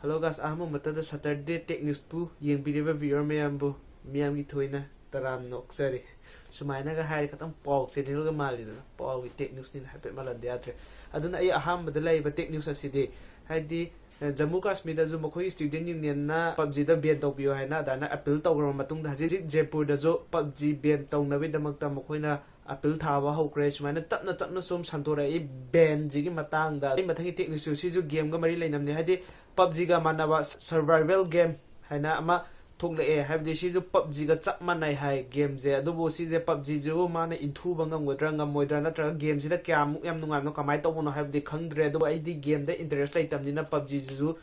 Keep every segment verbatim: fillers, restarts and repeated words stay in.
Hello guys, ꯑꯍꯥꯟꯕ ꯃꯛꯇꯗ Saturday Tech Newsꯄꯨ ꯌꯦꯡꯕꯤꯔꯤꯕ viewer ꯃꯌꯥꯝꯕꯨ ꯃꯤꯌꯥꯝꯒꯤ ꯊꯣꯏꯅ ꯇꯔꯥꯝꯅ ꯑꯣꯛꯆꯔꯤ꯫ ꯁꯨꯃꯥꯏꯅꯒ ꯍꯥꯏꯔꯦ ꯈꯇꯪ ꯄꯥꯎ channelꯒ ꯃꯥꯜꯂꯤꯗꯅ, ꯄꯥꯎꯒꯤ Tech Newsꯅꯤꯅ ꯍꯥꯏꯐꯦꯠ ꯃꯥꯜꯍꯟꯗ ꯌꯥꯗ꯭ꯔꯦ꯫ ꯑꯗꯨꯅ ꯑꯩ ꯑꯍꯥꯟꯕꯗ ꯂꯩꯔꯤꯕ Tech News ꯑꯁꯤꯗꯤ, ꯍꯥꯏꯗꯤ, ꯑ, ꯖꯝꯃꯨ ꯀꯥꯁꯃꯤꯔꯗꯁꯨ ꯃꯈꯣꯏꯒꯤ student unionꯅ PUBGꯗ ban ꯇꯧꯕꯤꯌꯨ ꯍꯥꯏꯅ ꯑꯗꯨꯃꯥꯏꯅ appeal ꯇꯧꯈ꯭ꯔꯕ ꯃꯇꯨꯡꯗ, ꯍꯧꯖꯤꯛ ꯍꯧꯖꯤꯛ ꯖꯦꯄꯨꯔꯗꯁꯨ PUBG ban ꯇꯧꯅꯕꯒꯤꯗꯃꯛꯇ ꯃꯈꯣꯏꯅ appeal ꯊꯥꯕ ꯍꯧꯈ꯭ꯔꯦ꯫ ꯁꯨꯃꯥꯏꯅ ꯇꯞꯅ ꯇꯞꯅ ꯁꯨꯝ ꯁꯟꯗꯣꯔꯛꯏ banꯁꯤꯒꯤ ꯃꯇꯥꯡꯗ꯫ ꯑꯩ ꯃꯊꯪꯒꯤ Tech Newsꯁꯨ ꯁꯤꯁꯨ gameꯒ ꯃꯔꯤ ꯂꯩꯅꯕꯅꯦ, ꯍꯥꯏꯗꯤ PUBGꯒ ꯃꯥꯟꯅꯕ survival game ꯍꯥꯏꯅ ꯑꯃ ꯊꯣꯛꯂꯛꯑꯦ꯫ ꯍꯥꯏꯕꯗꯤ ꯁꯤꯁꯨ PUBGꯒ ꯆꯞ ꯃꯥꯟꯅꯩ ꯍꯥꯏ gameꯁꯦ꯫ ꯑꯗꯨꯕꯨ ꯁꯤꯁꯦ PUBGꯁꯤꯕꯨ ꯃꯥꯅ ꯏꯟꯊꯨꯕ ꯉꯝꯒꯗ꯭ꯔꯥ ꯉꯝꯃꯣꯏꯗ꯭ꯔꯥ, ꯅꯠꯇ꯭ꯔꯒ gameꯁꯤꯗ ꯀꯌꯥꯃꯨꯛ ꯌꯥꯝ ꯅꯨꯡꯉꯥꯏꯕꯅꯣ, ꯀꯃꯥꯏꯅ ꯇꯧꯕꯅꯣ ꯍꯥꯏꯕꯗꯤ ꯈꯪꯗ꯭ꯔꯦ꯫ ꯑꯗꯨꯕꯨ ꯑꯩꯗꯤ gameꯗ interest ꯂꯩꯇꯕꯅꯤꯅ PUBGꯁꯤꯁꯨ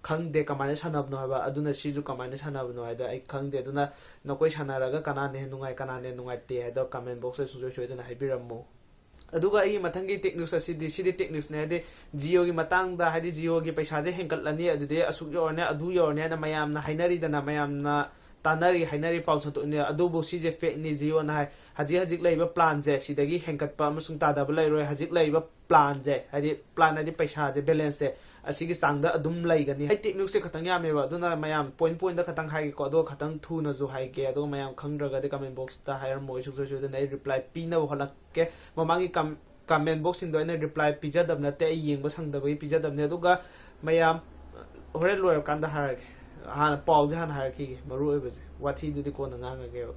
ꯈꯪꯗꯦ ꯀꯃꯥꯏꯅ ꯁꯥꯟꯅꯕꯅꯣ ꯍꯥꯏꯕ꯫ ꯑꯗꯨꯅ ꯁꯤꯁꯨ ꯀꯃꯥꯏꯅ ꯁꯥꯟꯅꯕꯅꯣ ꯍꯥꯏꯗ ꯑꯩ ꯈꯪꯗꯦ꯫ ꯑꯗꯨꯅ ꯅꯈꯣꯏ ꯁꯥꯟꯅꯔꯒ ꯀꯅꯥꯅ ꯍꯦꯟꯅ ꯅꯨꯡꯉꯥꯏ, ꯀꯅꯥꯅ ꯍꯦꯟꯅ ꯅꯨꯡꯉꯥꯏꯇꯦ ꯍꯥꯏꯗꯣ comment boxꯇ ꯁꯨꯡꯁꯣꯏ ꯁꯣꯏꯗꯅ ꯍꯥꯏꯕꯤꯔꯝꯃꯨ꯫ ꯑꯗꯨꯒ ꯑꯩꯒꯤ ꯃꯊꯪꯒꯤ Tech News ꯑꯁꯤꯗꯤ, ꯁꯤꯗꯤ Tech Newsꯅꯦ, ꯍꯥꯏꯗꯤ Jioꯒꯤ ꯃꯇꯥꯡꯗ, ꯍꯥꯏꯗꯤ Jioꯒꯤ ꯄꯩꯁꯥꯁꯦ ꯍꯦꯟꯒꯠꯂꯅꯤ, ꯑꯗꯨꯗꯤ ꯑꯁꯨꯛ ꯌꯧꯔꯅꯤ, ꯑꯗꯨ ꯌꯧꯔꯅꯤ ꯍꯥꯏꯅ ꯃꯌꯥꯝꯅ ꯍꯥꯏꯅꯔꯤꯗꯅ, ꯃꯌꯥꯝꯅ ꯇꯥꯟꯅꯔꯤ, ꯍꯥꯏꯅꯔꯤ, ꯄꯥꯎ ꯁꯟꯗꯣꯛꯏꯅꯦ꯫ ꯑꯗꯨꯕꯨ ꯁꯤꯁꯦ fakeꯅꯤ꯫ Jioꯅ ꯍꯥꯏ, ꯍꯧꯖꯤꯛ ꯍꯧꯖꯤꯛ ꯂꯩꯔꯤꯕ planꯁꯦ ꯁꯤꯗꯒꯤ ꯍꯦꯟꯒꯠꯄ ꯑꯃꯁꯨꯡ ꯇꯥꯗꯕ ꯂꯩꯔꯣꯏ꯫ ꯍꯧꯖꯤꯛ ꯂꯩꯔꯤꯕ planꯁꯦ, ꯍꯥꯏꯗꯤ plan ꯍꯥꯏꯗꯤ ꯄꯩꯁꯥꯁꯦ, balanceꯁꯦ, ꯑꯁꯤꯒꯤ ꯆꯥꯡꯗ ꯑꯗꯨꯝ ꯂꯩꯒꯅꯤ꯫ ꯑꯩ Tech Newsꯁꯦ ꯈꯇꯪ ꯌꯥꯝꯃꯦꯕ, ꯑꯗꯨꯅ ꯃꯌꯥꯝ point pointꯇ ꯈꯇꯪ ꯍꯥꯏꯒꯦꯀꯣ, ꯑꯗꯨꯒ ꯈꯇꯪ ꯊꯨꯅꯁꯨ ꯍꯥꯏꯒꯦ, ꯑꯗꯨꯒ ꯃꯌꯥꯝ ꯈꯪꯗ꯭ꯔꯒꯗꯤ comment boxꯇ ꯍꯥꯏꯔꯝꯃꯣ, ꯑꯩ ꯁꯨꯡꯁꯣꯏ ꯁꯣꯏꯗꯅ ꯑꯩ reply ꯄꯤꯅꯕ ꯍꯣꯠꯅꯔꯛꯀꯦ꯫ ꯃꯃꯥꯡꯒꯤ com-, comment boxꯁꯤꯡꯗꯣ ꯑꯩꯅ reply ꯄꯤꯖꯗꯕ ꯅꯠꯇꯦ, ꯑꯩ ꯌꯦꯡꯕ ꯁꯪꯗꯕꯒꯤ ꯄꯤꯖꯗꯕꯅꯦ꯫ ꯑꯗꯨꯒ ꯃꯌꯥꯝ, ꯍꯣꯔꯦꯟ ꯂꯣꯏꯔꯀꯥꯟꯗ ꯍꯥꯏꯔꯒꯦ, ꯍꯥꯟꯅ ꯄꯥꯎꯁꯦ ꯍꯥꯟꯅ ꯍꯥꯏꯔꯛꯈꯤꯒꯦ, ꯃꯔꯨ ꯑꯣꯏꯕꯁꯦ, ꯋꯥꯊꯤꯗꯨꯗꯤ ꯀꯣꯟꯅ ꯉꯥꯡꯉꯒꯦꯕ꯫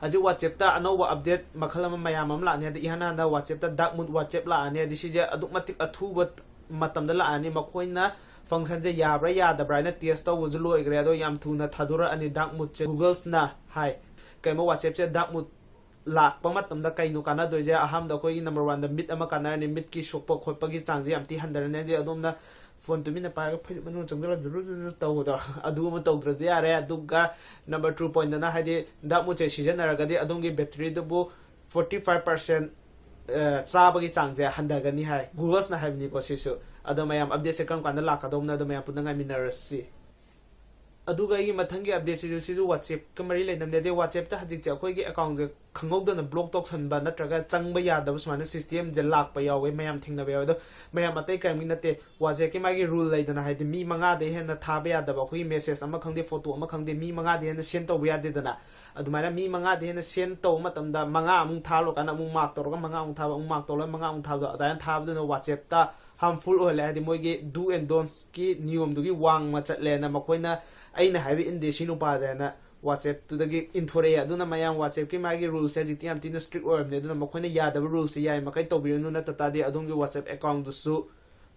ꯍꯧꯖꯤꯛ WhatsAppꯇ ꯑꯅꯧꯕ update ꯃꯈꯜ ꯑꯃ ꯃꯌꯥꯝ ꯑꯃ ꯂꯥꯛꯅꯤ꯫ ꯍꯥꯏꯗꯤ ꯏꯍꯥꯟ ꯍꯥꯟꯅ WhatsAppꯇ dark mode WhatsApp ꯂꯥꯛꯑꯅꯤ꯫ ꯍꯥꯏꯗꯤ ꯁꯤꯁꯦ ꯑꯗꯨꯛ ꯃꯇꯤꯛ ꯑꯊꯨꯕ ꯃꯇꯝꯗ ꯂꯥꯛꯑꯅꯤ꯫ ꯃꯈꯣꯏꯅ functionꯁꯦ ꯌꯥꯕ꯭ꯔꯥ ꯌꯥꯗꯕ꯭ꯔꯥ ꯍꯥꯏꯅ test ꯇꯧꯕꯁꯨ ꯂꯣꯏꯈ꯭ꯔꯦ, ꯑꯗꯣ ꯌꯥꯝ ꯊꯨꯅ ꯊꯥꯗꯣꯔꯛꯑꯅꯤ dark modeꯁꯦ꯫ Googleꯅ ꯍꯥꯏ, ꯀꯩꯅꯣ, WhatsAppꯁꯦ dark mode ꯂꯥꯛꯄ ꯃꯇꯝꯗ ꯀꯩꯅꯣ ꯀꯥꯟꯅꯗꯣꯏꯁꯦ? ꯑꯍꯥꯟꯕꯗ ꯑꯩꯈꯣꯏꯒꯤ number oneꯗ ꯃꯤꯠ ꯑꯃ ꯀꯥꯟꯅꯔꯅꯤ, ꯃꯤꯠꯀꯤ ꯁꯣꯛꯄ ꯈꯣꯠꯄꯒꯤ ꯆꯥꯡꯁꯦ ꯌꯥꯝ ꯊꯤ ꯍꯟꯊꯔꯅꯤ꯫ ꯍꯥꯏꯗꯤ ꯑꯗꯣꯝꯅ phone ꯇꯨꯃꯤꯟꯅ ꯄꯥꯏꯔꯒ ꯐꯩꯖꯨꯞ ꯃꯅꯨꯡꯗ ꯆꯪꯁꯤꯜꯂꯒ ꯖꯨꯔꯨ ꯖꯨꯔꯨ ꯇꯧꯕꯗꯣ, ꯑꯗꯨ ꯑꯃ ꯇꯧꯗ꯭ꯔꯁꯨ ꯌꯥꯔꯦ꯫ ꯑꯗꯨꯒ number two pointꯇꯅ, ꯍꯥꯏꯗꯤ dark modeꯁꯦ ꯁꯤꯖꯤꯟꯅꯔꯒꯗꯤ ꯑꯗꯣꯝꯒꯤ batteryꯗꯨꯕꯨ forty five percent, ꯑ, ꯆꯥꯕꯒꯤ ꯆꯥꯡꯁꯦ ꯍꯟꯊꯒꯅꯤ ꯍꯥꯏ, Googleꯅ ꯍꯥꯏꯕꯅꯤꯀꯣ ꯁꯤꯁꯨ꯫ ꯑꯗꯣ ꯃꯌꯥꯝ updateꯁꯦ ꯀꯔꯝ ꯀꯥꯟꯗ ꯂꯥꯛꯀꯗꯧꯕꯅꯣ, ꯑꯗꯣ ꯃꯌꯥꯝ ꯄꯨꯟꯅ ꯉꯥꯏꯃꯤꯟꯅꯔꯁꯤ꯫ ꯑꯗꯨꯒ ꯑꯩꯒꯤ ꯃꯊꯪꯒꯤ ꯑꯞꯗꯦꯠꯁꯤꯁꯨ, ꯁꯤꯁꯨ WhatsApp-ꯀ ꯃꯔꯤ ꯂꯩꯅꯕꯅꯦ꯫ ꯑꯗꯩ WhatsApp-ꯇ ꯍꯧꯖꯤꯛꯁꯦ ꯑꯩꯈꯣꯏꯒꯤ account-ꯁꯦ ꯈꯪꯍꯧꯗꯅ block ꯇꯧꯁꯟꯕ ꯅꯠꯇ꯭ꯔꯒ ꯆꯪꯕ ꯌꯥꯗꯕ ꯁꯨꯃꯥꯏꯅ system-ꯁꯦ ꯂꯥꯛꯄ ꯌꯥꯎꯋꯦ, ꯃꯌꯥꯝ ꯊꯦꯡꯅꯕ ꯌꯥꯎꯋꯦ꯫ ꯑꯗꯣ ꯃꯌꯥꯝ ꯑꯇꯩ ꯀꯔꯤꯝꯒꯤ ꯅꯠꯇꯦ, WhatsApp-ꯀꯤ ꯃꯥꯒꯤ rule ꯂꯩꯗꯅ, ꯍꯥꯏꯗꯤ ꯃꯤ ꯃꯉꯥꯗꯩ ꯍꯦꯟꯅ ꯊꯥꯕ ꯌꯥꯗꯕ, ꯑꯩꯈꯣꯏꯒꯤ message ꯑꯃ ꯈꯪꯗꯦ, photo ꯑꯃ ꯈꯪꯗꯦ, ꯃꯤ ꯃꯉꯥꯗꯩ ꯍꯦꯟꯅ send ꯇꯧꯕ ꯌꯥꯗꯦꯗꯅ꯫ ꯑꯗꯨꯃꯥꯏꯅ ꯃꯤ ꯃꯉꯥꯗꯩ ꯍꯦꯟꯅ send ꯇꯧꯕ ꯃꯇꯝꯗ ꯃꯉꯥ ꯑꯃꯨꯛ ꯊꯥꯔꯀꯥꯟꯗ ꯑꯃꯨꯛ mark ꯇꯧꯔꯒ ꯃꯉꯥ ꯑꯃꯨꯛ ꯊꯥꯕ, ꯑꯃꯨꯛ mark ꯇꯧꯔꯒ ꯃꯉꯥ ꯑꯃꯨꯛ ꯊꯥꯕꯗꯣ, ꯑꯗꯨꯃꯥꯏꯅ ꯊꯥꯕꯗꯨꯅ WhatsApp-ꯇ harmful ꯑꯣꯏꯍꯜꯂꯦ꯫ ꯍꯥꯏꯗꯤ ꯃꯣꯏꯒꯤ do and don'ts-ꯀꯤ ꯅꯤꯌꯣꯝꯗꯨꯒꯤ ꯋꯥꯡꯃ ꯆꯠꯂꯦꯅ ꯃꯈꯣꯏꯅ, "ꯑꯩꯅ ꯍꯥꯏꯕ ꯏꯟꯗꯦ ꯁꯤ ꯅꯨꯄꯥꯁꯦ" ꯍꯥꯏꯅ WhatsApp-ꯇꯨꯗꯒꯤ ꯏꯟꯊꯣꯔꯛꯑꯦ꯫ ꯑꯗꯨꯅ ꯃꯌꯥꯝ WhatsApp-ꯀꯤ ꯃꯥꯒꯤ rule-ꯁꯦ ꯍꯧꯖꯤꯛꯇꯤ ꯌꯥꯝ ꯊꯤꯅ strict ꯑꯣꯏꯔꯕꯅꯦ꯫ ꯑꯗꯨꯅ ꯃꯈꯣꯏꯅ ꯌꯥꯗꯕ rule-ꯁꯦ ꯌꯥꯏ ꯃꯈꯩ ꯇꯧꯕꯤꯔꯨꯅꯨ, ꯅꯠꯇ ꯇꯥꯔꯗꯤ ꯑꯗꯣꯝꯒꯤ WhatsApp account-ꯗꯨꯁꯨ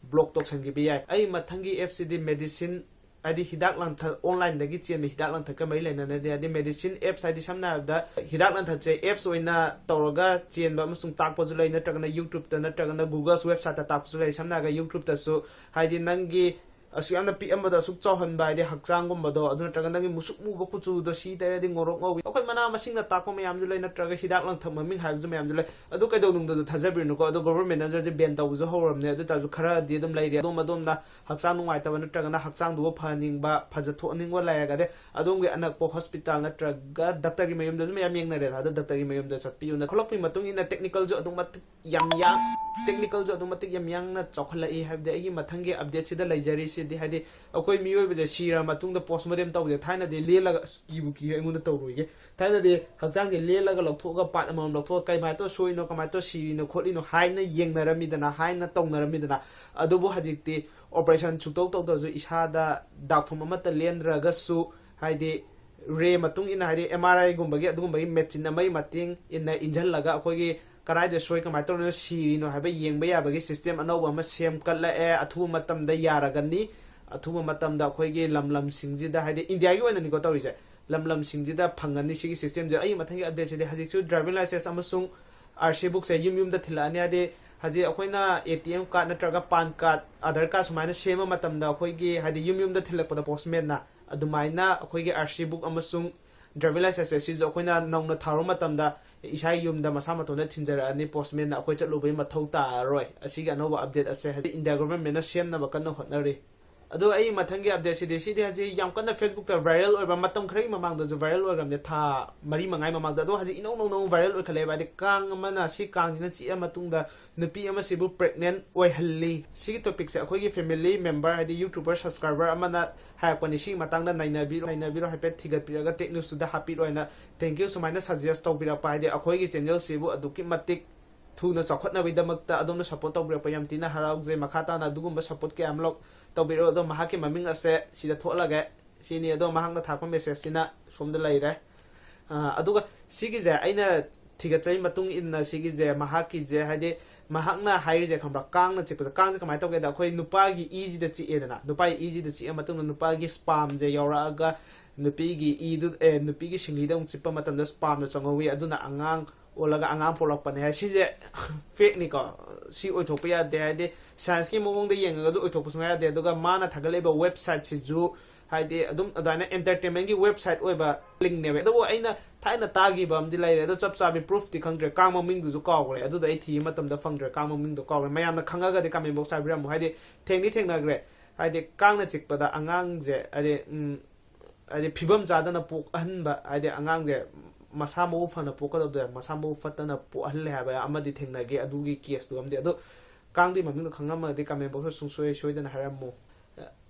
block ꯇꯧꯁꯟꯈꯤꯕ ꯌꯥꯏ꯫ ꯑꯩ ꯃꯊꯪꯒꯤ apps-ꯁꯤꯗꯤ medicine, ꯍꯥꯏꯗꯤ ꯍꯤꯗꯥꯛ ꯂꯥꯡꯊꯛ, online-ꯗꯒꯤ ꯆꯦꯟꯕ ꯍꯤꯗꯥꯛ ꯂꯥꯡꯊꯛꯀ ꯃꯔꯤ ꯂꯩꯅꯅꯗꯦ꯫ ꯍꯥꯏꯗꯤ medicine apps, ꯍꯥꯏꯗꯤ ꯁꯝꯅ ꯍꯥꯏꯔꯕꯗ ꯍꯤꯗꯥꯛ ꯂꯥꯡꯊꯛꯁꯦ apps ꯑꯣꯏꯅ ꯇꯧꯔꯒ ꯆꯦꯟꯕ ꯑꯃꯁꯨꯡ ꯇꯥꯛꯄꯁꯨ ꯂꯩ, ꯅꯠꯇ꯭ꯔꯒꯅ YouTube-ꯇ ꯅꯠꯇ꯭ꯔꯒꯅ Google's website-ꯇ ꯇꯥꯛꯄꯁꯨ ꯂꯩ꯫ ꯁꯝꯅ ꯍꯥꯏꯔꯒ YouTube-ꯇꯁꯨ, ꯍꯥꯏꯗꯤ ꯅꯪꯒꯤ ꯑꯁꯨꯛ ꯌꯥꯝꯅ ꯄꯤꯛꯑꯝꯕꯗꯣ ꯑꯁꯨꯛ ꯆꯥꯎꯍꯟꯕ, ꯍꯥꯏꯗꯤ ꯍꯛꯆꯥꯡꯒꯨꯝꯕꯗꯣ, ꯑꯗꯨ ꯅꯠꯇ꯭ꯔꯒ ꯅꯪꯒꯤ ꯃꯨꯁꯨꯛ ꯃꯨꯕ ꯀꯨꯆꯨꯗꯣ ꯁꯤ ꯇꯩꯔꯗꯤ ꯉꯧꯔꯣꯛ ꯉꯧꯏ꯫ ꯑꯩꯈꯣꯏ ꯃꯅꯥ ꯃꯁꯤꯡꯅ ꯇꯥꯛꯄ ꯃꯌꯥꯝꯁꯨ ꯂꯩ, ꯅꯠꯇ꯭ꯔꯒ ꯍꯤꯗꯥꯛ ꯂꯥꯡꯊꯛ ꯃꯃꯤꯡ ꯍꯥꯏꯕꯁꯨ ꯃꯌꯥꯝꯁꯨ ꯂꯩ꯫ ꯑꯗꯨ ꯀꯩꯗꯧꯅꯨꯡꯗꯁꯨ ꯊꯥꯖꯕꯤꯔꯨꯅꯨꯀꯣ꯫ ꯑꯗꯣ government-ꯅꯁꯨ ꯍꯧꯖꯤꯛ ban ꯇꯧꯕꯁꯨ ꯍꯧꯔꯕꯅꯦ꯫ ꯑꯗꯨ ꯑꯣꯏꯇꯥꯔꯁꯨ ꯈꯔꯗꯤ ꯑꯗꯨꯝ ꯂꯩꯔꯤ꯫ ꯑꯗꯣꯝ ꯑꯗꯣꯝꯅ ꯍꯛꯆꯥꯡ ꯅꯨꯡꯉꯥꯏꯇꯕ ꯅꯠꯇ꯭ꯔꯒꯅ ꯍꯛꯆꯥꯡꯗꯨꯕꯨ ꯐꯍꯟꯅꯤꯡꯕ, ꯐꯖꯊꯣꯛꯍꯟꯅꯤꯡꯕ ꯂꯩꯔꯒꯗꯤ ꯑꯗꯣꯝꯒꯤ ꯑꯅꯛꯄ hospital ꯅꯠꯇ꯭ꯔꯒ ꯗꯥꯛꯇꯔꯒꯤ ꯃꯌꯨꯝꯗꯁꯨ ꯃꯌꯥꯝ ꯌꯦꯡꯅꯔꯦꯗ꯫ ꯑꯗꯣ ꯗꯥꯛꯇꯔꯒꯤ ꯃꯌꯨꯝꯗ ꯆꯠꯄꯤꯌꯨꯅ ꯊꯣꯛꯂꯛꯄꯒꯤ ꯃꯇꯨꯡ ꯏꯟꯅ technical-ꯁꯨ ꯑꯗꯨꯛ ꯃꯇꯤꯛ ꯌꯥꯝ ꯌꯥꯡ-, technical-ꯁꯨ ꯑꯗꯨꯛ ꯃꯇꯤꯛ ꯌꯥꯝ ꯌꯥꯡꯅ ꯆꯥꯎꯈꯠꯂꯛꯏ꯫ ꯍꯥꯏꯕꯗꯤ ꯑꯩꯒꯤ ꯃꯊꯪꯒꯤ update-ꯁꯤꯗ ꯂꯩꯖꯔꯤꯁꯤꯗꯤ, ꯍꯥꯏꯗꯤ ꯑꯩꯈꯣꯏ ꯃꯤꯑꯣꯏꯕꯁꯦ ꯁꯤꯔ ꯃꯇꯨꯡꯗ post mortem ꯇꯧꯕꯁꯦ ꯊꯥꯏꯅꯗꯤ ꯂꯦꯜꯂꯒ, ꯑꯁ, ꯀꯤꯕꯨ ꯀꯤ, ꯑꯩꯉꯣꯟꯗ ꯇꯧꯔꯣꯏꯒꯦ꯫ ꯊꯥꯏꯅꯗꯤ ꯍꯛꯆꯥꯡꯁꯦ ꯂꯦꯜꯂꯒ ꯂꯧꯊꯣꯛꯑꯒ part ꯑꯃꯃꯝ ꯂꯧꯊꯣꯛꯑꯒ ꯀꯃꯥꯏꯅ ꯇꯧꯔ ꯁꯣꯏꯔꯤꯅꯣ, ꯀꯃꯥꯏꯅ ꯇꯧꯔ ꯁꯤꯔꯤꯅꯣ ꯈꯣꯠꯂꯤꯅꯣ ꯍꯥꯏꯅ ꯌꯦꯡꯅꯔꯝꯃꯤꯗꯅ, ꯍꯥꯏꯅ ꯇꯧꯅꯔꯝꯃꯤꯗꯅ꯫ ꯑꯗꯨꯕꯨ ꯍꯧꯖꯤꯛꯇꯤ operation ꯁꯨꯛꯇꯧ ꯇꯧꯗ꯭ꯔꯁꯨ, ꯏꯁꯥꯗ ꯗꯥꯛꯐꯝ ꯑꯃꯠꯇ ꯂꯦꯟꯗ꯭ꯔꯒꯁꯨ, ꯍꯥꯏꯗꯤ ray ꯃꯇꯨꯡ ꯏꯟꯅ, ꯍꯥꯏꯗꯤ M R I-ꯒꯨꯝꯕꯒꯤ ꯑꯗꯨꯒꯨꯝꯕꯒꯤ machine ꯑꯃꯒꯤ ꯃꯇꯦꯡ ꯏꯟꯅ ꯏꯟꯁꯤꯜꯂꯒ ꯑꯩꯈꯣꯏꯒꯤ ꯀꯗꯥꯏꯗ ꯁꯣꯏ, ꯀꯃꯥꯏꯅ ꯇꯧꯔꯒ ꯁꯤꯔꯤꯅꯣ ꯍꯥꯏꯕ ꯌꯦꯡꯕ ꯌꯥꯕꯒꯤ system ꯑꯅꯧꯕ ꯑꯃ ꯁꯦꯝꯒꯠꯂꯛꯑꯦ꯫ ꯑꯊꯨꯕ ꯃꯇꯝꯗ ꯌꯥꯔꯒꯅꯤ꯫ ꯑꯊꯨꯕ ꯃꯇꯝꯗ ꯑꯩꯈꯣꯏꯒꯤ ꯂꯝ ꯂꯝꯁꯤꯡꯁꯤꯗ, ꯍꯥꯏꯗꯤ India-ꯒꯤ ꯑꯣꯏꯅꯅꯤꯀꯣ ꯇꯧꯔꯤꯁꯦ, ꯂꯝ ꯂꯝꯁꯤꯡꯁꯤꯗ ꯐꯪꯒꯅꯤ ꯁꯤꯒꯤ system-ꯁꯦ꯫ ꯑꯩꯒꯤ ꯃꯊꯪꯒꯤ update-ꯁꯤꯗꯤ ꯍꯧꯖꯤꯛꯁꯨ driving license ꯑꯃꯁꯨꯡ R C book-ꯁꯦ ꯌꯨꯝ ꯌꯨꯝꯗ ꯊꯤꯜꯂꯛꯑꯅꯤ꯫ ꯍꯥꯏꯗꯤ ꯍꯧꯖꯤꯛ ꯑꯩꯈꯣꯏꯅ A T M card ꯅꯠꯇ꯭ꯔꯒ PAN card, Aadhaar card ꯁꯨꯃꯥꯏꯅ ꯁꯦꯝꯕ ꯃꯇꯝꯗ ꯑꯩꯈꯣꯏꯒꯤ, ꯍꯥꯏꯗꯤ ꯌꯨꯝ ꯌꯨꯝꯗ ꯊꯤꯜꯂꯛꯄꯗ postman-ꯅ, ꯑꯗꯨꯃꯥꯏꯅ ꯑꯩꯈꯣꯏꯒꯤ R C book ꯑꯃꯁꯨꯡ driving license-ꯁꯦ ꯁꯤꯁꯨ ꯑꯩꯈꯣꯏꯅ ꯅꯧꯅ ꯊꯥꯔꯨꯕ ꯃꯇꯝꯗ ꯏꯁꯥꯒꯤ ꯌꯨꯝꯗ ꯃꯁꯥ ꯃꯇꯣꯟꯗ ꯊꯤꯟꯖꯔꯛꯑꯅꯤ꯫ Postman-ꯅ ꯑꯩꯈꯣꯏ ꯆꯠꯂꯨꯕꯒꯤ ꯃꯊꯧ ꯇꯥꯔꯔꯣꯏ꯫ ꯑꯁꯤꯒꯤ ꯑꯅꯧꯕ update ꯑꯁꯦ ꯍꯧꯖꯤꯛ India government-ꯅ ꯁꯦꯝꯅꯕ ꯀꯟꯅ ꯍꯣꯠꯅꯔꯤ꯫ ꯑꯗꯣ ꯑꯩ ꯃꯊꯪꯒꯤ ꯑꯞꯗꯦꯠꯁꯤꯗꯤ, ꯁꯤꯗꯤ ꯍꯧꯖꯤꯛ ꯌꯥꯝ ꯀꯟꯅ ꯐꯦꯁꯕꯨꯛꯇ ꯚꯥꯏꯔꯦꯜ ꯑꯣꯏꯕ, ꯃꯇꯝ ꯈꯔꯒꯤ ꯃꯃꯥꯡꯗꯁꯨ ꯚꯥꯏꯔꯦꯜ ꯑꯣꯏꯈ꯭ꯔꯕꯅꯦ, ꯊꯥ ꯃꯔꯤ ꯃꯉꯥꯒꯤ ꯃꯃꯥꯡꯗ꯫ ꯑꯗꯣ ꯍꯧꯖꯤꯛ ꯏꯅꯧ ꯅꯧꯅ ꯚꯥꯏꯔꯦꯜ ꯑꯣꯏꯈꯠꯂꯛꯑꯦꯕ꯫ ꯍꯥꯏꯗꯤ ꯀꯥꯡ ꯑꯃꯅ, ꯁꯤ ꯀꯥꯡꯁꯤꯅ ꯆꯤꯛꯑ ꯃꯇꯨꯡꯗ ꯅꯨꯄꯤ ꯑꯃꯁꯤꯕꯨ ꯄ꯭ꯔꯦꯒꯅꯦꯟ ꯑꯣꯏꯍꯜꯂꯤ꯫ ꯁꯤꯒꯤ ꯇꯣꯄꯤꯛꯁꯦ ꯑꯩꯈꯣꯏꯒꯤ ꯐꯦꯃꯤꯂꯤ ꯃꯦꯝꯕꯔ, ꯍꯥꯏꯗꯤ ꯌꯨꯇ꯭ꯌꯨꯕꯔ ꯁꯕꯁꯀ꯭ꯔꯥꯏꯕꯔ ꯑꯃꯅ ꯍꯥꯏꯔꯛꯄꯅꯤ꯫ ꯁꯤꯒꯤ ꯃꯇꯥꯡꯗ ꯅꯩꯅꯕꯤꯔꯣ, ꯅꯩꯅꯕꯤꯔꯣ, ꯍꯥꯏꯐꯦꯠ ꯊꯤꯒꯠꯄꯤꯔꯒ ꯇꯦꯛ ꯅ꯭ꯌꯨꯁꯇꯨꯗ ꯍꯥꯞꯄꯤꯔꯣ ꯍꯥꯏꯅ꯫ Thank you, ꯁꯨꯃꯥꯏꯅ ꯁꯖꯦꯁ ꯇꯧꯕꯤꯔꯛꯄ꯫ ꯍꯥꯏꯗꯤ ꯑꯩꯈꯣꯏꯒꯤ ꯆꯦꯅꯦꯜꯁꯤꯕꯨ ꯑꯗꯨꯛꯀꯤ ꯃꯇꯤꯛ ꯊꯨꯅ ꯆꯥꯎꯈꯠꯅꯕꯒꯤꯗꯃꯛꯇ ꯑꯗꯣꯝꯅ ꯁꯞꯄꯣꯔꯠ ꯇꯧꯕꯤꯔꯛꯄ ꯌꯥꯝ ꯊꯤꯅ ꯍꯔꯥꯎꯖꯩ꯫ ꯃꯈꯥ ꯇꯥꯅ ꯑꯗꯨꯒꯨꯝꯕ ꯁꯞꯄꯣꯔꯠ ꯀꯌꯥ ꯑꯃ ꯂꯧ-, ꯇꯧꯕꯤꯔꯛꯑꯣ꯫ ꯑꯗꯣ ꯃꯍꯥꯛꯀꯤ ꯃꯃꯤꯡ ꯑꯁꯦ ꯁꯤꯗ ꯊꯣꯛꯍꯜꯂꯒꯦ꯫ ꯁꯤꯅꯤ꯫ ꯑꯗꯣ ꯃꯍꯥꯛꯅ ꯊꯥꯔꯛꯄ ꯃꯦꯁꯦꯖꯁꯤꯅ ꯁꯣꯝꯗ ꯂꯩꯔꯦ꯫ ꯑ, ꯑꯗꯨꯒ ꯁꯤꯒꯤꯁꯦ ꯑꯩꯅ ꯊꯤꯒꯠꯆꯔꯤ ꯃꯇꯨꯡ ꯏꯟꯅ ꯁꯤꯒꯤꯁꯦ ꯃꯍꯥꯛꯀꯤꯁꯦ, ꯍꯥꯏꯗꯤ ꯃꯍꯥꯛꯅ ꯍꯥꯏꯔꯤꯁꯦ ꯈꯪꯕ꯭ꯔꯥ? ꯀꯥꯡꯅ ꯆꯤꯛꯄꯗ, ꯀꯥꯡꯁꯦ ꯀꯃꯥꯏꯅ ꯇꯧꯒꯦꯗ, ꯑꯩꯈꯣꯏ ꯅꯨꯄꯥꯒꯤ ꯏꯁꯤꯗ ꯆꯤꯛꯑꯦꯗꯅ, ꯅꯨꯄꯥꯒꯤ ꯏꯁꯤꯗ ꯆꯤꯛꯑ ꯃꯇꯨꯡꯗ ꯅꯨꯄꯥꯒꯤ ꯁ꯭ꯄꯥꯝꯁꯦ ꯌꯥꯎꯔꯛꯑꯒ ꯅꯨꯄꯤꯒꯤ ꯏꯗꯨ, ꯑꯦ, ꯅꯨꯄꯤꯒꯤ ꯁꯤꯡꯂꯤꯗ ꯑꯃꯨꯛ ꯆꯤꯛꯄ ꯃꯇꯝꯗ ꯁ꯭ꯄꯥꯝꯗꯣ ꯆꯪꯍꯧꯋꯤ, ꯑꯗꯨꯅ ꯑꯉꯥꯡ ꯑꯣꯜꯂꯒ ꯑꯉꯥꯡ ꯄꯣꯛꯂꯛꯄꯅꯦ ꯍꯥꯏ꯫ ꯁꯤꯁꯦ ꯐꯦꯛꯅꯤꯀꯣ, ꯁꯤ ꯑꯣꯏꯊꯣꯛꯄ ꯌꯥꯗꯦ꯫ ꯍꯥꯏꯗꯤ ꯁꯥꯏꯟꯁꯀꯤ ꯃꯑꯣꯡꯗ ꯌꯦꯡꯉꯒꯁꯨ ꯑꯣꯏꯊꯣꯛꯄ ꯁꯨꯡꯌꯥ ꯌꯥꯗꯦ꯫ ꯑꯗꯨꯒ ꯃꯥꯅ ꯊꯥꯒꯠꯂꯛꯏꯕ ꯋꯦꯕꯁꯥꯏꯠꯁꯤꯁꯨ ꯍꯥꯏꯗꯤ ꯑꯗꯨꯝ ꯑꯗꯨꯃꯥꯏꯅ ꯑꯦꯟꯇꯔꯇꯦꯟꯃꯦꯟꯒꯤ ꯋꯦꯕꯁꯥꯏꯠ ꯑꯣꯏꯕ ꯂꯤꯡꯅꯦꯕ꯫ ꯑꯗꯨꯕꯨ ꯑꯩꯅ ꯊꯥꯏꯅ ꯇꯥꯈꯤꯕ ꯑꯃꯗꯤ ꯂꯩꯔꯦ, ꯑꯗꯣ ꯆꯞ ꯆꯥꯕꯤ ꯄ꯭ꯔꯨꯐꯇꯤ ꯈꯪꯗ꯭ꯔꯦ, ꯀꯥꯡ ꯃꯃꯤꯡꯗꯨꯁꯨ ꯀꯥꯎꯈ꯭ꯔꯦ꯫ ꯑꯗꯨꯗꯣ ꯑꯩ ꯊꯤꯕ ꯃꯇꯝꯗ ꯐꯪꯗ꯭ꯔꯦ, ꯀꯥꯡ ꯃꯃꯤꯡꯗꯣ ꯀꯥꯎꯈ꯭ꯔꯦ꯫ ꯃꯌꯥꯝꯅ ꯈꯪꯉꯒꯗꯤ ꯀꯃꯦꯟ ꯕꯣꯛꯁ ꯍꯥꯏꯕꯤꯔꯝꯃꯣ꯫ ꯍꯥꯏꯗꯤ ꯊꯦꯡꯗꯤ ꯊꯦꯡꯅꯈ꯭ꯔꯦ, ꯍꯥꯏꯗꯤ ꯀꯥꯡꯅ ꯆꯤꯛꯄꯗ ꯑꯉꯥꯡꯁꯦ, ꯍꯥꯏꯗꯤ ꯎꯝ, ꯍꯥꯏꯗꯤ ꯐꯤꯕꯝ ꯆꯥꯗꯅ ꯄꯣꯛꯍꯟꯕ, ꯍꯥꯏꯗꯤ ꯑꯉꯥꯡꯁꯦ ꯃꯁꯥ ꯃꯎ ꯐꯅ ꯄꯣꯛꯀꯗꯕꯗꯣ ꯃꯁꯥ ꯃꯎ ꯐꯠꯇꯅ ꯄꯣꯛꯍꯜꯂꯦ ꯍꯥꯏꯕ ꯑꯃꯗꯤ ꯊꯦꯡꯅꯈꯤ꯫ ꯑꯗꯨꯒꯤ ꯀꯦꯁꯇꯨ ꯑꯃꯗꯤ, ꯑꯗꯣ ꯀꯥꯡꯗꯨꯒꯤ ꯃꯃꯤꯡꯗꯣ ꯈꯪꯉꯝꯃꯒꯗꯤ ꯀꯃꯦꯟ ꯕꯣꯛꯁꯇ ꯁꯨꯡꯁꯣꯏ ꯁꯣꯏꯗꯅ ꯍꯥꯏꯔꯝꯃꯨ꯫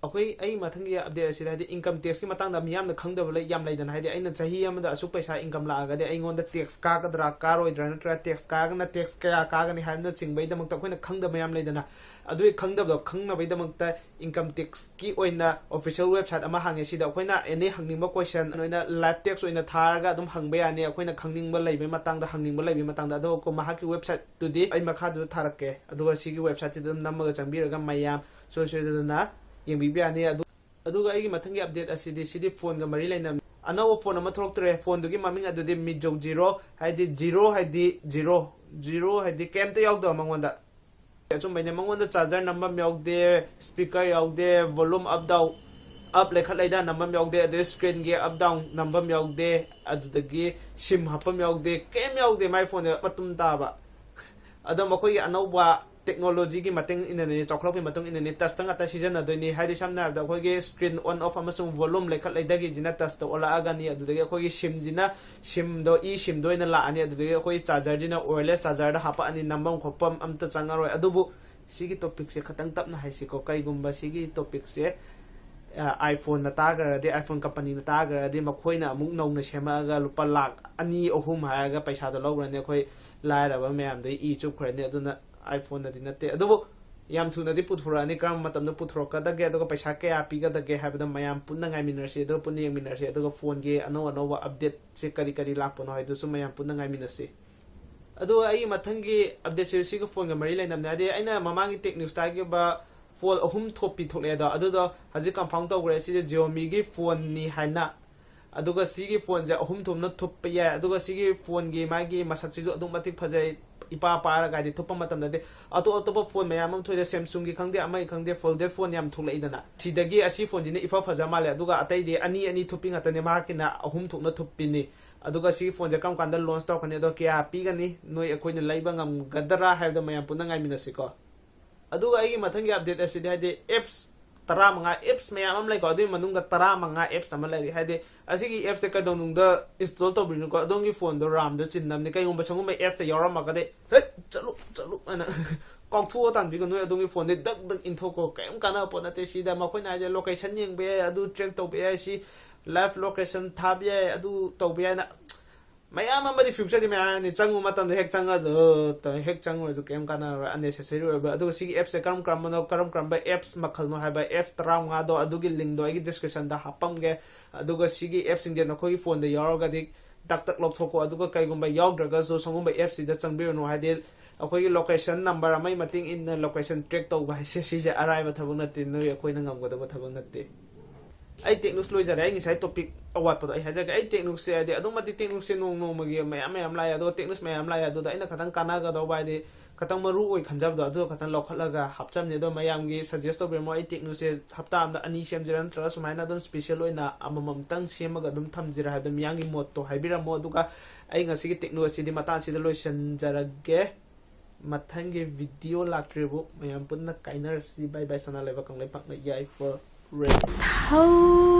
ꯑꯩꯈꯣꯏ, ꯑꯩ ꯃꯊꯪꯒꯤ ꯑꯞꯗꯦꯠ ꯑꯁꯤꯗ, ꯍꯥꯏꯗꯤ ꯏꯟꯀꯝ ꯇꯦꯛꯁꯀꯤ ꯃꯇꯥꯡꯗ ꯃꯤꯌꯥꯝꯅ ꯈꯪꯗꯕ ꯂꯩ, ꯌꯥꯝ ꯂꯩꯗꯅ, ꯍꯥꯏꯗꯤ ꯑꯩꯅ ꯆꯍꯤ ꯑꯃꯗ ꯑꯁꯨꯛ ꯄꯩꯁꯥ ꯏꯟꯀꯝ ꯂꯥꯛꯑꯒꯗꯤ ꯑꯩꯉꯣꯟꯗ ꯇꯦꯛꯁ ꯀꯥꯒꯗ꯭ꯔꯥ ꯀꯥꯔꯣꯏꯗ꯭ꯔꯥ, ꯅꯠꯇ꯭ꯔꯒ ꯇꯦꯛꯁ ꯀꯥꯔꯒꯅ ꯇꯦꯛꯁ ꯀꯌꯥ ꯀꯥꯒꯅꯤ ꯍꯥꯏꯕꯅꯆꯤꯡꯕꯒꯤꯗꯃꯛꯇ ꯑꯩꯈꯣꯏꯅ ꯈꯪꯗꯕ ꯃꯌꯥꯝ ꯂꯩꯗꯅ, ꯑꯗꯨꯒꯤ ꯈꯪꯗꯕꯗꯣ ꯈꯪꯅꯕꯒꯤꯗꯃꯛꯇ ꯏꯟꯀꯝ ꯇꯦꯛꯁꯀꯤ ꯑꯣꯏꯅ ꯑꯣꯐꯤꯁꯤꯌꯦꯜ ꯋꯦꯕꯁꯥꯏꯠ ꯑꯃ ꯍꯥꯡꯉꯦ꯫ ꯁꯤꯗ ꯑꯩꯈꯣꯏꯅ ꯑꯦꯅꯤ ꯍꯪꯅꯤꯡꯕ ꯀꯣꯏꯁꯟ ꯑꯣꯏꯅ ꯂꯥꯏꯚ ꯇꯦꯛꯁ ꯑꯣꯏꯅ ꯊꯥꯔꯒ ꯑꯗꯨꯝ ꯍꯪꯕ ꯌꯥꯅꯤ, ꯑꯩꯈꯣꯏꯅ ꯈꯪꯅꯤꯡꯕ ꯂꯩꯕꯒꯤ ꯃꯇꯥꯡꯗ, ꯍꯪꯅꯤꯡꯕ ꯂꯩꯕꯒꯤ ꯃꯇꯥꯡꯗ꯫ ꯑꯗꯨꯒ ꯃꯍꯥꯛꯀꯤ ꯋꯦꯕꯁꯥꯏꯠꯇꯨꯗꯤ ꯑꯩ ꯃꯈꯥꯗꯨꯗ ꯊꯥꯔꯛꯀꯦ, ꯑꯗꯨꯒ ꯁꯤꯒꯤ ꯋꯦꯕꯁꯥꯏꯠꯁꯤꯗ ꯑꯗꯨꯝ ꯅꯝꯃꯒ ꯆꯪꯕꯤꯔꯒ ꯃꯌꯥꯝ ꯁꯨꯡꯁꯣꯏ ꯁꯣꯏꯗꯅ ꯌꯦꯡꯕꯤꯕ ꯌꯥꯅꯤ꯫ ꯑꯗꯨ, ꯑꯗꯨꯒ ꯑꯩꯒꯤ ꯃꯊꯪꯒꯤ ꯑꯞꯗꯦꯠ ꯑꯁꯤꯗꯤ, ꯁꯤꯗꯤ ꯐꯣꯟꯒ ꯃꯔꯤ ꯂꯩꯅꯕ ꯑꯅꯧꯕ ꯐꯣꯟ ꯑꯃ ꯊꯣꯛꯂꯛꯇ꯭ꯔꯦ꯫ ꯐꯣꯟꯗꯨꯒꯤ ꯃꯃꯤꯡ ꯑꯗꯨꯗꯤ ꯃꯤꯖꯧ ꯖꯤꯔꯣ, ꯍꯥꯏꯗꯤ ꯖꯤꯔꯣ ꯍꯥꯏꯗꯤ ꯖꯤꯔꯣ, ꯖꯤꯔꯣ ꯍꯥꯏꯗꯤ ꯀꯩꯝꯇ ꯌꯥꯎꯗꯕ ꯃꯉꯣꯟꯗ꯫ ꯑꯆꯨꯝꯕꯩꯅꯦ, ꯃꯉꯣꯟꯗ ꯆꯥꯔꯖꯔ ꯅꯝꯐꯝ ꯌꯥꯎꯗꯦ, ꯁ꯭ꯄꯤꯀꯔ ꯌꯥꯎꯗꯦ, volume up down, up ꯂꯩꯈꯠ ꯂꯩꯊ ꯅꯝꯐꯝ ꯌꯥꯎꯗꯦ, ꯑꯗꯩ ꯁ꯭ꯀ꯭ꯔꯤꯟꯒꯤ up down ꯅꯝꯐꯝ ꯌꯥꯎꯗꯦ, ꯑꯗꯨꯗꯒꯤ ꯁꯤꯝ ꯍꯥꯞꯐꯝ ꯌꯥꯎꯗꯦ, ꯀꯩꯝ ꯌꯥꯎꯗꯦ꯫ ꯃꯥꯏ ꯐꯣꯟꯁꯦ ꯃꯇꯨꯝ ꯇꯥꯕ꯫ ꯑꯗꯣ ꯃꯈꯣꯏꯒꯤ ꯑꯅꯧꯕ ꯇꯦꯛꯅꯣꯂꯣꯖꯤꯒꯤ ꯃꯇꯨꯡ ꯏꯟꯅꯅꯤ, ꯆꯥꯎꯈꯠꯂꯛꯄꯒꯤ ꯃꯇꯨꯡ ꯏꯟꯅꯅꯤ, ꯇꯁꯇ ꯉꯥꯛꯇ ꯁꯤꯖꯤꯟꯅꯗꯣꯏꯅꯤ꯫ ꯍꯥꯏꯗꯤ ꯁꯝꯅ ꯍꯥꯏꯔꯕꯗ ꯑꯩꯈꯣꯏꯒꯤ screen on off ꯑꯃꯁꯨꯡ volume ꯂꯩꯈꯠ ꯂꯩꯊꯈꯤꯁꯤꯅ ꯇꯁꯇ ꯑꯣꯜꯂꯛꯑꯒꯅꯤ꯫ ꯑꯗꯨꯗꯒꯤ ꯑꯩꯈꯣꯏꯒꯤ ꯁꯤꯝꯁꯤꯅ, ꯁꯤꯝꯗꯣ ꯏ ꯁꯤꯝꯗꯣ ꯑꯣꯏꯅ ꯂꯥꯛꯑꯅꯤ꯫ ꯑꯗꯨꯗꯒꯤ ꯑꯩꯈꯣꯏꯒꯤ ꯆꯥꯔꯖꯔꯁꯤꯅ wireless ꯆꯥꯔꯖꯔꯗ ꯍꯥꯞꯄꯛꯑꯅꯤ, ꯅꯝꯐꯝ ꯈꯣꯠꯐꯝ ꯑꯝꯇ ꯆꯪꯉꯔꯣꯏ꯫ ꯑꯗꯨꯕꯨ ꯁꯤꯒꯤ ꯇꯣꯄꯤꯛꯁꯦ ꯈꯇꯪ ꯇꯞꯅ ꯍꯥꯏꯁꯤꯀꯣ꯫ ꯀꯩꯒꯨꯝꯕ ꯁꯤꯒꯤ ꯇꯣꯄꯤꯛꯁꯦ ꯑꯥꯏꯐꯣꯟꯅ ꯇꯥꯈ꯭ꯔꯒꯗꯤ, ꯑꯥꯏꯐꯣꯟ ꯀꯝꯄꯅꯤꯅ ꯇꯥꯈ꯭ꯔꯒꯗꯤ, ꯃꯈꯣꯏꯅ ꯑꯃꯨꯛ ꯅꯧꯅ ꯁꯦꯝꯃꯛꯑꯒ ꯂꯨꯄꯥ ꯂꯥꯛ ꯑꯅꯤ ꯑꯍꯨꯝ ꯍꯥꯏꯔꯒ ꯄꯩꯁꯥꯗꯣ ꯂꯧꯈ꯭ꯔꯅꯤ꯫ ꯑꯩꯈꯣꯏ ꯂꯥꯏꯔꯕ ꯃꯌꯥꯝꯗꯒꯤ ꯏ ꯆꯨꯞꯈ꯭ꯔꯅꯤ꯫ ꯑꯗꯨꯅ iPhone-ꯅꯗꯤ ꯅꯠꯇꯦ꯫ ꯑꯗꯨꯕꯨ ꯌꯥꯝ ꯊꯨꯅꯗꯤ ꯄꯨꯊꯣꯔꯛꯑꯅꯤ꯫ ꯀꯔꯝꯕ ꯃꯇꯝꯗ ꯄꯨꯊꯣꯔꯛꯀꯗꯒꯦ, ꯑꯗꯨꯒ ꯄꯩꯁꯥ ꯀꯌꯥ ꯄꯤꯒꯗꯒꯦ ꯍꯥꯏꯕꯗꯣ ꯃꯌꯥꯝ ꯄꯨꯟꯅ ꯉꯥꯏꯃꯤꯟꯅꯔꯁꯤ, ꯑꯗꯨꯒ ꯄꯨꯟꯅ ꯌꯦꯡꯃꯤꯟꯅꯔꯁꯤ꯫ ꯑꯗꯨꯒ ꯐꯣꯟꯒꯤ ꯑꯅꯧ ꯑꯅꯧꯕ ꯑꯞꯗꯦꯠꯁꯦ ꯀꯔꯤ ꯀꯔꯤ ꯂꯥꯛꯄꯅꯣ ꯍꯥꯏꯗꯨꯁꯨ ꯃꯌꯥꯝ ꯄꯨꯟꯅ ꯉꯥꯏꯃꯤꯟꯅꯁꯤ꯫ ꯑꯗꯨꯒ ꯑꯩꯒꯤ ꯃꯊꯪꯒꯤ ꯑꯞꯗꯦꯠꯁꯦ ꯁꯤꯒ ꯐꯣꯟꯒ ꯃꯔꯤ ꯂꯩꯅꯕꯅꯦ꯫ ꯍꯥꯏꯗꯤ ꯑꯩꯅ ꯃꯃꯥꯡꯒꯤ ꯇꯦꯛ ꯅ꯭ꯌꯨꯁꯇ ꯍꯥꯏꯈꯤꯕ ꯐꯣꯜ ꯑꯍꯨꯝ ꯊꯣꯛꯄꯤ ꯊꯣꯛꯂꯛꯑꯦ ꯑꯗꯣ, ꯑꯗꯨꯗꯣ ꯍꯧꯖꯤꯛ ꯀꯟꯐꯥꯔꯝ ꯇꯧꯈ꯭ꯔꯦ, ꯁꯤꯁꯦ Xiaomi-ꯒꯤ ꯐꯣꯟꯅꯤ ꯍꯥꯏꯅ꯫ ꯑꯗꯨꯒ ꯁꯤꯒꯤ ꯐꯣꯟꯁꯦ ꯑꯍꯨꯝ ꯊꯣꯛꯅ ꯊꯨꯞꯄ ꯌꯥꯏ꯫ ꯑꯗꯨꯒ ꯁꯤꯒꯤ ꯐꯣꯟꯒꯤ ꯃꯥꯒꯤ ꯃꯁꯛꯁꯤꯁꯨ ꯑꯗꯨꯛ ꯃꯇꯤꯛ ꯐꯖꯩ, ꯏꯄꯥ ꯄꯥꯔꯒ ꯍꯥꯏꯗꯤ ꯊꯨꯞꯄ ꯃꯇꯝꯗꯗꯤ ꯑꯇꯣꯞ ꯑꯇꯣꯞꯄ ꯐꯣꯟ ꯃꯌꯥꯝ ꯑꯃ ꯊꯣꯛꯑꯦ, Samsung-ꯒꯤ ꯈꯪꯗꯦ, ꯑꯃꯒꯤ ꯈꯪꯗꯦ, folded ꯐꯣꯟ ꯌꯥꯝ ꯊꯣꯛꯂꯛꯏꯗꯅ꯫ ꯁꯤꯗꯒꯤ ꯑꯁꯤ ꯐꯣꯟꯁꯤꯅ ꯏꯐ ꯐꯖ ꯃꯥꯜꯂꯦ꯫ ꯑꯗꯨꯒ ꯑꯇꯩꯗꯤ ꯑꯅꯤ ꯑꯅꯤ ꯊꯨꯞꯄꯤ ꯉꯥꯛꯇꯅꯦ, ꯃꯍꯥꯛꯀꯤꯅ ꯑꯍꯨꯝ ꯊꯣꯛꯅ ꯊꯨꯞꯄꯤꯅꯤ꯫ ꯑꯗꯨꯒ ꯁꯤꯒꯤ ꯐꯣꯟꯁꯦ ꯀꯔꯝ ꯀꯥꯟꯗ ꯂꯣꯟꯁ ꯇꯧꯔꯛꯀꯅꯤ, ꯑꯗꯣ ꯀꯌꯥ ꯄꯤꯒꯅꯤ, ꯅꯣꯏ ꯑꯩꯈꯣꯏꯅ ꯂꯩꯕ ꯉꯝꯒꯗ꯭ꯔꯥ ꯍꯥꯏꯕꯗꯣ ꯃꯌꯥꯝ ꯄꯨꯟꯅ ꯉꯥꯏꯃꯤꯟꯅꯁꯤꯀꯣ꯫ ꯑꯗꯨꯒ ꯑꯩꯒꯤ ꯃꯊꯪꯒꯤ ꯑꯞꯗꯦꯠ ꯑꯁꯤꯗꯤ, ꯍꯥꯏꯗꯤ ꯑꯦꯞꯁ ꯇꯔꯥꯃꯉꯥ, ꯑꯦꯞꯁ ꯃꯌꯥꯝ ꯑꯃ ꯂꯩꯀꯣ, ꯑꯗꯨꯒꯤ ꯃꯅꯨꯡꯗ ꯇꯔꯥꯃꯉꯥ ꯑꯦꯞꯁ ꯑꯃ ꯂꯩꯔꯤ꯫ ꯍꯥꯏꯗꯤ ꯑꯁꯤꯒꯤ ꯑꯦꯞꯁꯦ ꯀꯩꯗꯧꯅꯨꯡꯗ ꯏꯟꯁꯇꯣꯜ ꯇꯧꯕꯤꯔꯨꯅꯨꯀꯣ, ꯑꯗꯣꯝꯒꯤ ꯐꯣꯟꯗꯣ ꯔꯥꯝꯗꯣ ꯆꯤꯟꯅꯕꯅꯤ꯫ ꯀꯩꯒꯨꯝꯕ ꯁꯤꯒꯨꯝꯕ ꯑꯦꯞꯁꯦ ꯌꯥꯎꯔꯝꯃꯒꯗꯤ, "ꯍꯦꯠ, ꯆꯠꯂꯨ, ꯆꯠꯂꯨ" ꯍꯥꯏꯅ ꯀꯥꯎꯊꯣꯛꯑ ꯇꯥꯟꯕꯤꯒꯅꯨ꯫ ꯑꯗꯣꯝꯒꯤ ꯐꯣꯟꯗꯤ ꯗꯛ ꯗꯛ ꯏꯟꯊꯣꯛꯈꯣ, ꯀꯔꯤꯝ ꯀꯥꯟꯅꯕ ꯄꯣꯠ ꯅꯠꯇꯦ꯫ ꯁꯤꯗ ꯃꯈꯣꯏꯅ ꯍꯥꯏꯁꯦ ꯂꯣꯀꯦꯁꯟ ꯌꯦꯡꯕ ꯌꯥꯏ, ꯑꯗꯨ ꯇ꯭ꯔꯦꯛ ꯇꯧꯕ ꯌꯥꯏ, ꯁꯤ ꯂꯥꯏꯚ ꯂꯣꯀꯦꯁꯟ ꯊꯥꯕ ꯌꯥꯏ, ꯑꯗꯨ ꯇꯧꯕ ꯌꯥꯏꯅ ꯃꯌꯥꯝ ꯑꯃꯗꯤ ꯐ꯭ꯌꯨꯆꯔꯗꯤ ꯃꯌꯥꯝ ꯂꯩꯔꯅꯤ꯫ ꯆꯪꯉꯨ ꯃꯇꯝꯗ ꯍꯦꯛ ꯆꯪꯉ-, ꯍꯦꯛ ꯆꯪꯉꯨꯔꯁꯨ ꯀꯩꯝ ꯀꯥꯟꯅꯔꯣꯏ, unnecessary ꯑꯣꯏꯕ꯫ ꯑꯗꯨꯒ ꯁꯤꯒꯤ ꯑꯦꯞꯁꯦ ꯀꯔꯝ ꯀꯔꯝꯕꯅꯣ, ꯀꯔꯝ ꯀꯔꯝꯕ ꯑꯦꯞꯁ ꯃꯈꯜꯅꯣ ꯍꯥꯏꯕ ꯑꯦꯞꯁ ꯇꯔꯥꯃꯉꯥꯗꯣ, ꯑꯗꯨꯒꯤ ꯂꯤꯡꯗꯣ ꯑꯩꯒꯤ ꯗꯤꯁꯀ꯭ꯔꯤꯞꯁꯟꯗ ꯍꯥꯞꯄꯝꯒꯦ꯫ ꯑꯗꯨꯒ ꯁꯤꯒꯤ ꯑꯦꯞꯁꯤꯡꯁꯦ ꯅꯈꯣꯏꯒꯤ ꯐꯣꯟꯗ ꯌꯥꯎꯔꯒꯗꯤ ꯇꯛ ꯇꯛ ꯂꯧꯊꯣꯛꯀꯣ꯫ ꯑꯗꯨꯒ ꯀꯩꯒꯨꯝꯕ ꯌꯥꯎꯗ꯭ꯔꯒꯁꯨ ꯁꯤꯒꯨꯝꯕ ꯑꯦꯞꯁꯤꯗ ꯆꯪꯕꯤꯔꯨꯅꯨ, ꯍꯥꯏꯗꯤ ꯑꯩꯈꯣꯏꯒꯤ ꯂꯣꯀꯦꯁꯟ ꯅꯝꯕꯔ ꯑꯃꯒꯤ ꯃꯇꯨꯡ ꯏꯟꯅ ꯂꯣꯀꯦꯁꯟ ꯇ꯭ꯔꯦꯛ ꯇꯧꯕ ꯍꯥꯏꯁꯦ, ꯁꯤꯁꯦ ꯑꯔꯥꯏꯕ ꯊꯕꯛ ꯅꯠꯇꯦ, ꯅꯣꯏ ꯑꯩꯈꯣꯏꯅ ꯉꯝꯒꯗꯕ ꯊꯕꯛ ꯅꯠꯇꯦ꯫ ꯑꯩ ꯇꯦꯛ ꯅ꯭ꯌꯨꯁ ꯂꯣꯏꯖꯔꯦ꯫ ꯑꯩ ꯉꯁꯥꯏ ꯇꯣꯄꯤꯛ ꯑꯋꯥꯠꯄꯗꯣ ꯑꯩ ꯍꯥꯏꯖꯔꯒꯦ꯫ ꯑꯩ ꯇꯦꯛ ꯅ꯭ꯌꯨꯁꯁꯦ ꯍꯥꯏꯗꯤ ꯑꯗꯨꯛ ꯃꯇꯤꯛ ꯇꯦꯛ ꯅ꯭ꯌꯨꯁꯁꯦ ꯅꯣꯡ ꯅꯣꯡꯃꯒꯤ ꯃꯌꯥꯝ ꯃꯌꯥꯝ ꯂꯥꯛꯑꯦ, ꯑꯗꯨꯒ ꯇꯦꯛ ꯅ꯭ꯌꯨꯁ ꯃꯌꯥꯝ ꯂꯥꯛꯑꯦ, ꯑꯗꯨꯗ ꯑꯩꯅ ꯈꯇꯪ ꯀꯥꯟꯅꯒꯗꯧꯕ ꯍꯥꯏꯗꯤ ꯈꯇꯪ ꯃꯔꯨ ꯑꯣꯏ ꯈꯟꯖꯕꯗꯣ ꯑꯗꯨ ꯈꯇꯪ ꯂꯧꯈꯠꯂꯒ ꯍꯥꯞꯆꯕꯅꯦ꯫ ꯑꯗꯣ ꯃꯌꯥꯝꯒꯤ ꯁꯖꯦꯁ ꯇꯧꯕꯤꯔꯝꯃꯣ꯫ ꯑꯩ ꯇꯦꯛ ꯅ꯭ꯌꯨꯁꯁꯦ ꯍꯞꯇꯥ ꯑꯃꯗ ꯑꯅꯤ ꯁꯦꯝꯁꯤꯔꯥ ꯅꯠꯇ꯭ꯔꯒ ꯁꯨꯃꯥꯏꯅ ꯑꯗꯨꯝ ꯁ꯭ꯄꯦꯁꯦꯜ ꯑꯣꯏꯅ ꯑꯃꯃꯝꯇꯪ ꯁꯦꯝꯃꯒ ꯑꯗꯨꯝ ꯊꯝꯁꯤꯔꯥ ꯍꯥꯏꯕꯗꯣ ꯃꯤꯌꯥꯝꯒꯤ ꯃꯣꯠꯇꯣ ꯍꯥꯏꯕꯤꯔꯝꯃꯣ꯫ ꯑꯗꯨꯒ ꯑꯩ ꯉꯁꯤꯒꯤ ꯇꯦꯛ ꯅ꯭ꯌꯨꯁ ꯑꯁꯤꯗꯤ ꯃꯇꯥꯡ ꯑꯁꯤꯗ ꯂꯣꯏꯁꯤꯟꯖꯔꯒꯦ꯫ ꯃꯊꯪꯒꯤ ꯚꯤꯗꯤꯑꯣ ꯂꯥꯛꯇ꯭ꯔꯤꯕꯨ ꯃꯌꯥꯝ ꯄꯨꯟꯅ ꯀꯥꯏꯅꯔꯁꯤ꯫ ꯕꯥꯏ ꯕꯥꯏ꯫ ꯁꯅꯥ ꯂꯩꯕꯥꯛ ꯀꯪꯂꯩꯄꯥꯛꯅ ꯌꯥꯏꯐꯔꯦ꯫ ꯊꯧ